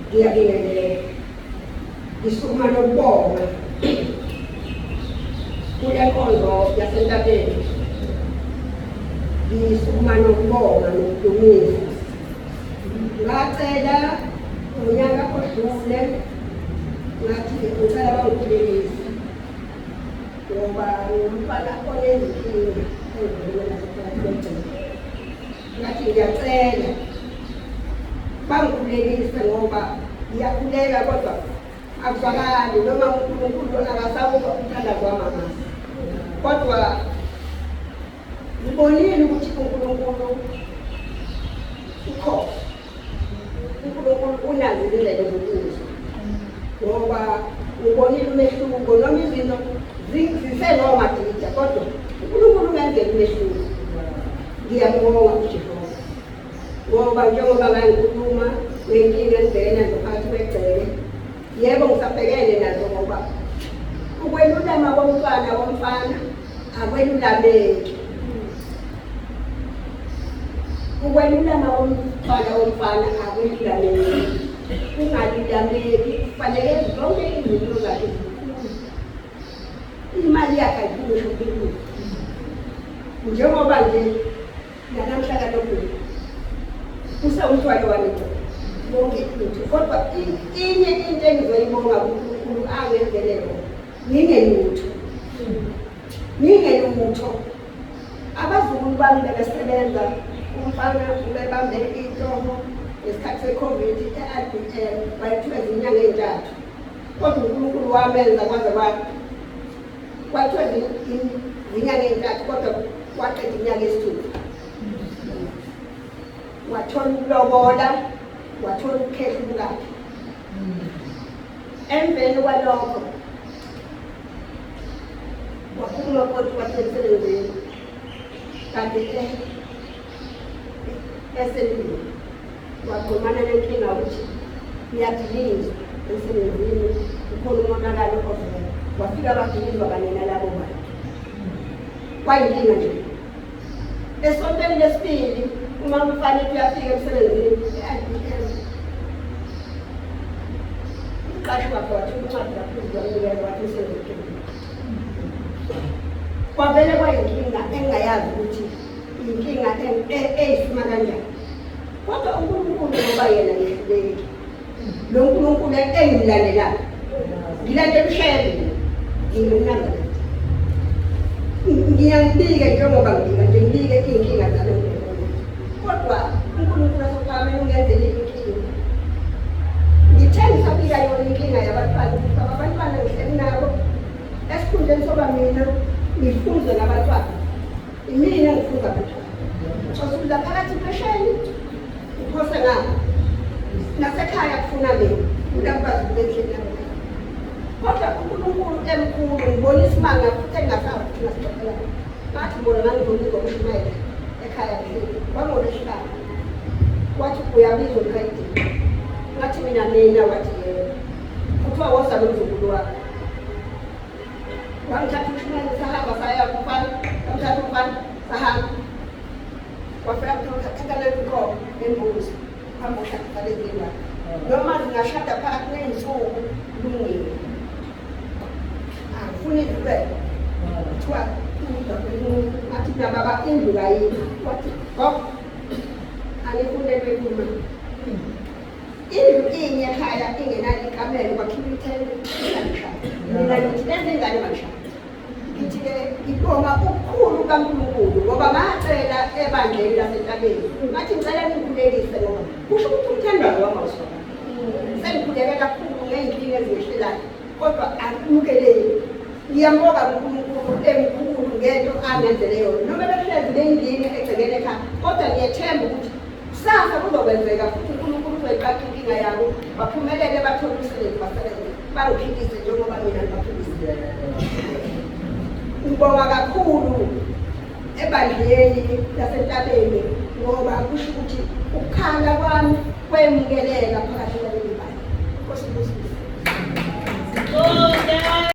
Ngiyabingelela. Ngisukuma nokubonga kule nkonzo yasentabeni. Ngisukuma nokubonga nokudumisa. Ngacela ngonyaka odlule ngathi ngicela bangikhulekise ngoba ngumfana onezinkinga engibhekene nazo phakathi kwegceke. Ngathi ngiyacela bangikhulekise ngoba ngiyakhuleka kodwa akuzwakali noma uNkulunkulu akasawuzwa umthandazo wamamasi. Kodwa ngibonile ukuthi uNkulunkulu ukhona. uNkulunkulu unazo izindlela zokuzwa ngoba ngibonile umehluko noma izinto zisenomadida kodwa uNkulunkulu ungenzela umehluko. Ngiyambonga uJehova ngoba njengoba ngangikhuluma ngenkinga engibhekene nazo phakathi kwegceke, yebo ngisabhekene nazo ngoba ukwelulama komntwana womfana akwelulameki. Ukwelulama komntwana womfana akwelulameki. Kungalulameki kufanele zonke izinto zakhe zikhulu. Imali yakhe ayiphumi ngisho kukhulu. Njengoba nje nanamhla kalokhu kusewumthwalo wami wonke into kodwa inye into engizoyibonga kuNkulunkulu angenzele yona ngingelutho ngingelutho abazukulu bami bebesebenza umfana ubebambe itoho ngesikhathi se-covid e-IBM wayethiwa izinyanga ey'ntathu kodwa uNkulunkulu wamenza kwaze kwathiwa izinyanga ey'ntathu kodwa waqeda iminyaka esithupha wathola ukulobola wathola ukukhehla umkakhe Emveni kwalokho waphuma umakoti wathi emsebenzini kanti esendlini wagqumana nenkinga ukuthi ngiyadilizwa emsebenzini ukhona umonakalo ovela wafika badilizwa kanye nalabo bantu kwayinkinga nje esontweni lesibili uma umfana ethi uyafika emsebenzini e-IBM umqashi wakhe wathola incwadi kaphezulu wamnikeza wathi umsebenzi uphelile kwavele kwayinkinga engingayazi ukuthi inkinga eyisima kanjani kodwa uNkulunkulu ngoba yena ngehluleki lo Nkulunkulu engimlandelayo ngilandela uShembe ngingumnazareth ngiyangibike njengoba ngibika nje ngibike iy'nkinga zalo kodwa uNkulunkulu asophakameni ungenzele inkinga ngithe ngisabika yona inkinga yabantwana ukuthi baba abantwana ngihleli nabo esikhundleni soba mina ngifunzwe nabantwana imina engifunza abantwana ucosula phakathi phesheni uphose ngapha nasekhaya kufuna mina kulakwazi ukubendlini nabo kodwa uNkulunkulu emkhulu ngibona isimanga futhi engingasazi ukuthi ngasixoxela ngathi bona ngangibona ngokushumayela ekhaya ngihleli kwangolwesihlanu wathi uyabizwa umkhayidini ngathi mina mina wathi yebo kuthiwa woza nomzukulu wakho wangithatha umshumayeli sahamba saya kumfana wangithatha umfana sahamba wafika kuthiwa thatha leli nkomo nembuzi hamba ushadisa lezi ngane noma zingashada phakathi ney'nsuku kulungile angifuni indlu kuthiwa ngathi mina baba indlu kayikho wathi gogo angifuni lento ekhuluma Indlu inye ekhaya ingenalo ikamelo kwakhiwa ithende ingalishadi. Mina ngithi lezi ngane malishadi. Ngithi-ke ngibonga ukukhulu kaNkulunkulu ngoba ngacela ebandleni lasentabeni ngathi ngicela ningikhulekise ngoba kusho ukuthi umthandazo wami awusona. Sengikhuleke kakhulu ngey'nkinga ezingehlelayo kodwa akumukeleki. Ngiyambonga uNkulunkulu emkhulu ngento angenzele yona. Noma behlezi beyinkinga egcekeni ekhaya kodwa ngiyethemba ukuthi Kusasa kuzokwenzeka futhi uNkulunkulu uzoyiqaqa inkinga yabo baphumelele bathole umsebenzi basebenze bangiphilise njengoba mina ngibaphilisile. Ngibonga kakhulu ebandleni lasentabeni ngoba kusho ukuthi ukukhala kwami kwemukeleka phakathi